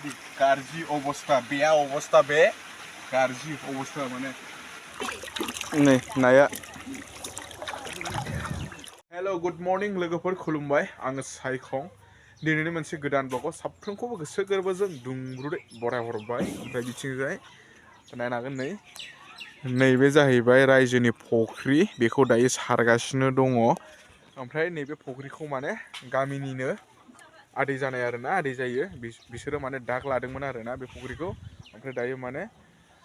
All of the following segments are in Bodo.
माबायदि गाज्रि अबस्था बेया अबस्था बे गाज्रि अबस्था माने नै नाया हेलो गुड मर्निं लोगोफोर खुलुमबाय आङो साइखं दिनैनि मोनसे गोदान ब्लगआव साफ्रोमखौबो गोसो गोरबोजों दुंब्रुदै बरायहरबाय ओमफ्राय बिथिंजाय नायनो हागोन नैबे जाहैबाय रायजोनि फख्रि बेखौ दायो सारगासिनो दङ ओमफ्राय नैबे फख्रिखौ माने गामिनिनो आदै जानाय आरोना आदै जायो बिसोरो माने दाग लादोंमोन आरोना बे फख्रिखौ ओमफ्राय दायो माने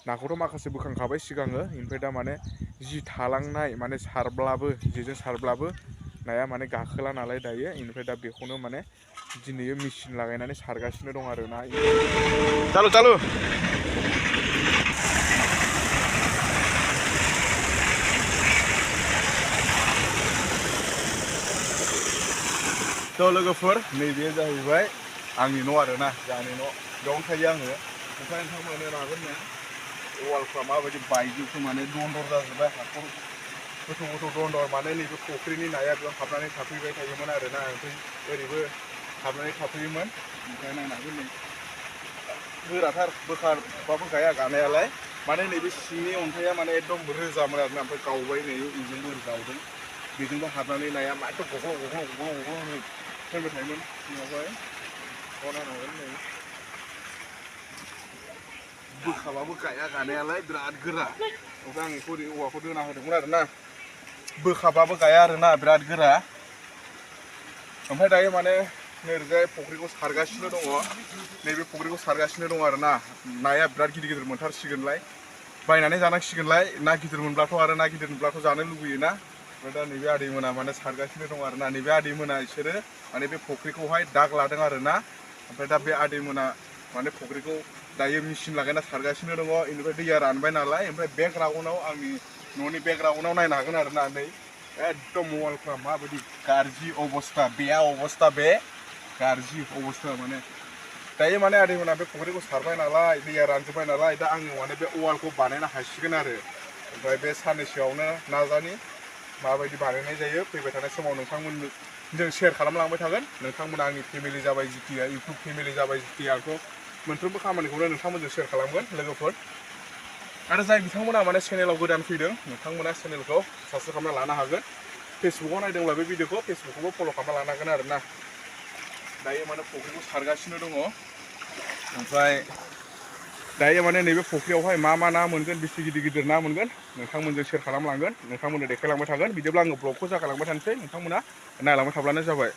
नाखौथ' माखासे बोखांखाबाय सिगाङो ओमफ्राय दा माने जि थालांनाय माने सारब्लाबो जेजों सारब्लाबो नाया माने गाखोला नालाय दायो इनिफ्राय दा बेखौनो माने दिनै मेचिन लागायनानै सारगासिनो दं आरोना चालु चालु थ' लोगोफोर नैबे जाहैबाय आंनि न' आरोना जोंहानि न' बेयावनो थायो आङो ओमफ्राय नोंथां मोननो हागोन ना वालफ्रा माबायदि बायजोबखो माने दन्दर जाजोब्बाय हाखर गोथौ गोथौ दन्दर माने नैबे फख्रिनि नाया बेयाव हाबनानै थाफैबाय थायोमोन आरोना ओमफ्राय ओरैबो हाबनानै थाफैयोमोन ओमफ्राय नायनो हागोन नै गोराथार बोखारबाबो गाया गानायालाय माने नैबे सिंनि अन्थाइया माने एकदम रोजामोन आरोना ओमफ्राय गावबाय नै बेजोंबो गावदों बेजोंबो हाबनानै नाया माथो गग्ल' गग्ल' गग्ल' गग्ल' फैबाय थायोमोन सिङावहाय नायनांगोन नै बोखाबाबो गाया गानायालाय बिराद गोरा ओमफ्राय आं बेखौ औवाखौ दोना होदोंमोन आरोना बोखाबाबो गाया आरोना बिराद गोरा ओमफ्राय दायो माने नैरैजाय फख्रिखौ सारगासिनो दङ नैबे फख्रिखौ सारगासिनो दङ आरोना नाया बिराद गिदिर गिदिर मोनथारसिगोनलाय बायनानै जानांसिगोनलाय ना गिदिर मोनब्लाथ' आरो ना गिदिर मोनब्लाथ' जानो लुबैयोना ओमफ्राय दा नैबे आदैमोना माने सारगासिनो दं आरोना नैबे आदैमोना बिसोरो माने बे फख्रिखौहाय दाग लादों आरोना ओमफ्राय दा बे आदैमोना माने फख्रिखौ दायो मेचिन लागायना सारगासिनो दङ बेनिफ्राय दैया रानबाय नालाय ओमफ्राय बेकग्राउन्डआव आंनि न'नि बेकग्राउन्डआव नायनो हागोन आरोना नै एकदम वालफ्रा माबायदि गाज्रि अबस्था बेया अबस्था बे गाज्रि अबस्था माने दायो माने आदैमोना बे फख्रिखौ सारबाय नालाय दैया रानजोब्बाय नालाय दा आङो माने बे वालखौ बानायनो हासिगोन आरो ओमफ्राय बे साननैसोआवनो नाजानि माबायदि बानायनाय जायो फैबाय थानाय समाव नोंथांमोनजों शेयार खालामलांबाय थागोन नोंथांमोना आंनि फेमिलि जाबाय जितिया इउटुब फेमिलि जाबाय जितिया आंथ' मोनफ्रोमबो खामानिखौनो नोंथांमोनजों शेयार खालामगोन लोगोफोर आरो जाय बिथांमोना माने चेनेलाव गोदान फैदों नोंथांमोना चेनेलखौ साबस्क्राइब खालामना लानो हागोन फेसबुकाव नायदोंब्ला बे भिडिअखौ फेसबुकखौबो फल' खालामना लानो हागोन आरोना दायो माने फख्रिखौ सारगासिनो दङ ओमफ्राय दायो माने नैबे फख्रियावहाय मा ना मोनगोन बेसे गिदिर गिदिर ना मोनगोन नोंथांमोनजों शेयार खालामलांगोन नोंथांमोननो देखायलांबाय थागोन बिदिब्ला आङो ब्लगखौ जागायलांबाय थानोसै नोंथांमोना नायलांबाय थाब्लानो जाबाय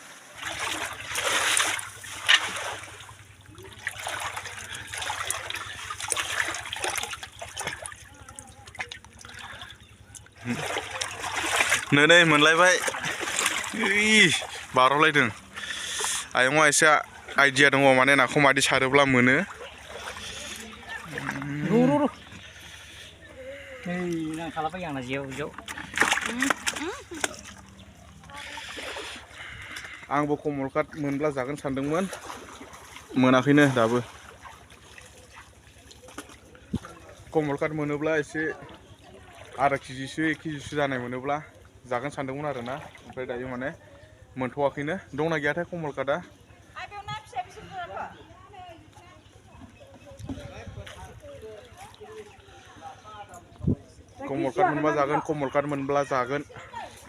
नै मोनलायबाय बार'लायदों आयंआ एसे आइडिया दङ माने नाखौ मादि सारोब्ला मोनो आंबो कमलकाट मोनब्ला जागोन सानदोंमोन मोनाखैनो दाबो कमलकाट मोनोब्ला एसे आधा केजिसो 1 केजिसो जानाय मोनोब्ला जागोन सानदोंमोन आरोना ओमफ्राय दायो माने मोनथ'वाखैनो दंना गैयाथाय कमलकाटआ कमलकाट मोनबा जागोन कमलकाट मोनब्ला जागोन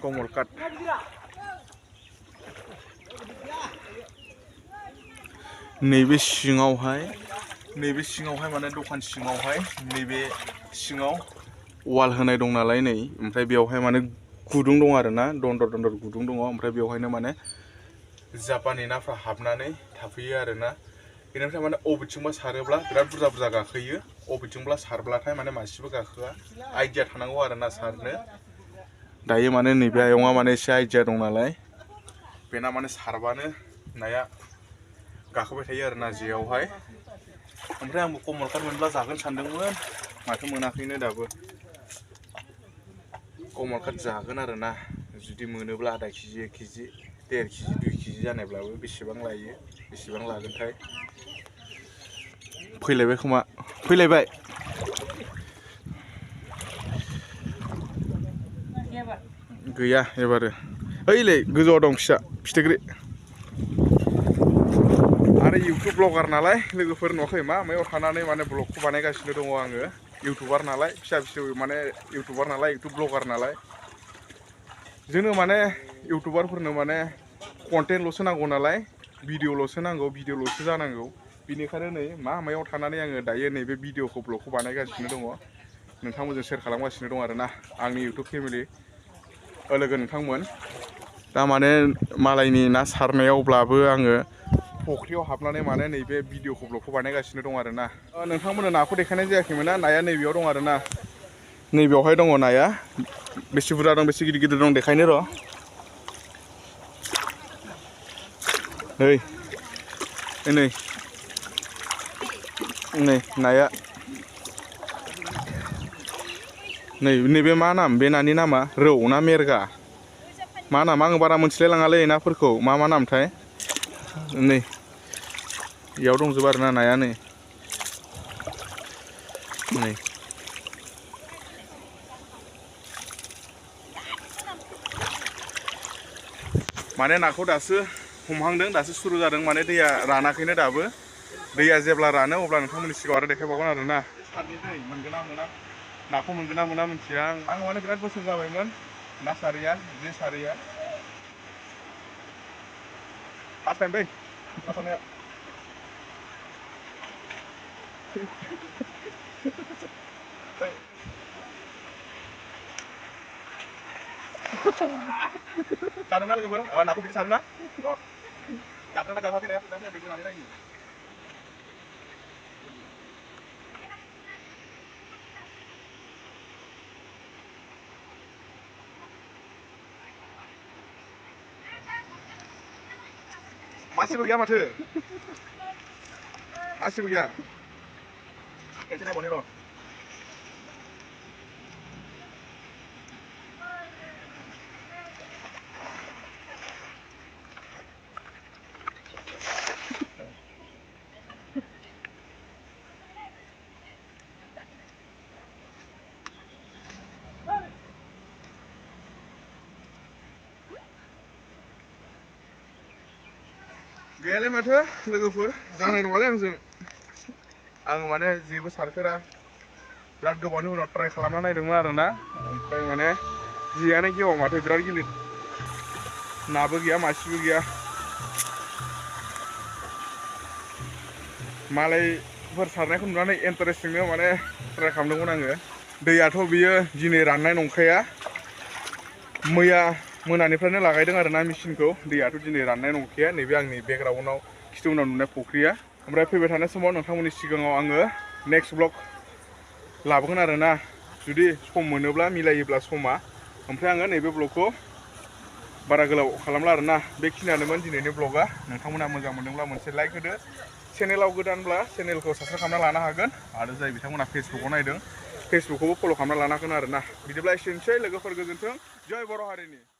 कमलकाट नैबे सिङावहाय माने दखान सिङावहाय नैबे सिङाव वाल होनाय दं नालाय नै ओमफ्राय बेयावहाय माने गुदुं दं आरोना दन्दर गुदुं दङ ओमफ्राय बेवहायनो माने जापानि नाफ्रा हाबनानै थाफैयो आरोना बेनिफ्राय माने अबेथिंबा सारोब्ला बिराद बुरजा गाखोयो अबेथिंब्ला सारब्लाथाय माने मासेबो गाखोआ आइडिया थानांगौ आरोना सारनो दायो माने नैबे आयंआ माने एसे आइडिया दं नालाय बेना माने सारबानो नाया गाखोबाय थायो आरोना जेयावहाय ओमफ्राय आंबो कमलकाट मोनब्ला जागोन सानदोंमोन माथो मोनाखैनो दाबो कमलकाट जागोन आरोना जुदि मोनोब्ला आधा केजि 1 केजि 1.5 केजि 2 केजि जानायब्लाबो बेसेबां लायो बेसेबां लागोनथाय फैलायबाय खोमा फैलायबाय गैया एबारो ओइलै गोजौआव दं फिसा फिथिख्रि आरो इउटुब ब्लगार नालाय लोगोफोर नुवाखै मायाव थानानै माने ब्लगखौ बानायगासिनो दङ आङो इउटुबार नालाय फिसा माने इउटुबार नालाय इउटुब ब्लगार नालाय जोंनो माने इउटुबारफोरनो माने कन्टेन्टल'सो नांगौ नालाय भिडिअ'ल'सो नांगौ भिडिअ'ल'सो जानांगौ बिनिखायनो नै मायाव थानानै आङो दायो नैबे भिडिअ'खौ ब्लगखौ बानायगासिनो दङ नोंथांमोनजों शेयार खालामगासिनो दं आरोना आंनि इउटुब फेमिलि लोगो नोंथांमोन दा माने मालायनि ना सारनायावब्लाबो आङो फुख्रियाव हाबनानै माने नैबे भिडिअ'खौ ब्लगखौ बानायगासिनो दं आरोना नोंथांमोननो नाखौ देखायनाय जायाखैमोन ना नाया नैबेयाव दं आरोना नैबेयावहाय दङ नाया बेसे बुरजा दं बेसे गिदिर गिदिर दं देखायनो र' नै नाया नैबे मा नाम बे नानि नामा रौ ना मेरगा मा नाम आङो बारा मोनथिलाय लाङालै नाफोरखौ मा नामथाय नै बेयाव दंजोबो आरोना नाया नै माने नाखौ दासो हमहांदों दासो सुरु जादों माने दैया रानाखैनो दाबो दैया जेब्ला रानो अब्ला नोंथांमोननि सिगाङाव आरो देखायबावगोन आरोना सारनि दै मोनगोन ना मोना नाखौ मोनगोन ना मोना मिथिया आं माने बिराद बोसोर जाबायमोन ना सारैया जे सारैया फार्स्ट टाइम बै ना सारनाया सारना लोगोफोर नाखौ बिदि सारोना गाबना गाबाखै नाया बेखौ नानै नायनो मासेबो गैया माथो मासेबो गैया खेनसे नायबावनि र' गैयालै माथो लोगोफोर जानाय नङालै आंजों आं माने जेबो सारफेरा बिराद गोबावनि उनाव ट्राइ खालामना नायदोंमोन आरोना ओमफ्राय माने जेयानो गेवा माथो बिराद गिलिर नाबो गैया मासेबो गैया मालायफोर सारनायखौ नुनानै इन्टारेस्टजोंनो माने ट्राइ खालामदोंमोन आङो दैयाथ' बियो दिनै राननाय नंखाया मैया मोनानिफ्रायनो लागायदों आरोना मेचिनखौ दैयाथ' दिनै राननाय नंखाया नैबे आंनि बेकग्राउन्डआव खिथु उनाव नुनाय फुख्रिया ओमफ्राय फैबाय थानाय समाव नोंथांमोननि सिगाङाव आङो नेक्स्ट ब्लग लाबोगोन आरोना जुदि सम मोनोब्ला मिलायोब्ला समा ओमफ्राय आङो नैबे ब्लगखौ बारा गोलाव खालामला आरोना बेखिनियानोमोन दिनैनि ब्लगा नोंथांमोना मोजां मोनदोंब्ला मोनसे लाइक होदो चेनेलाव गोदानब्ला चेनेलखौ साबस्क्राइब खालामना लानो हागोन आरो जाय बिथांमोना फेसबुकआव नायदों फेसबुकखौबो फल' खालामना लानो हागोन आरोना बिदिब्ला एसेनोसै लोगोफोर गोजोन्थों जय बर' हारिनि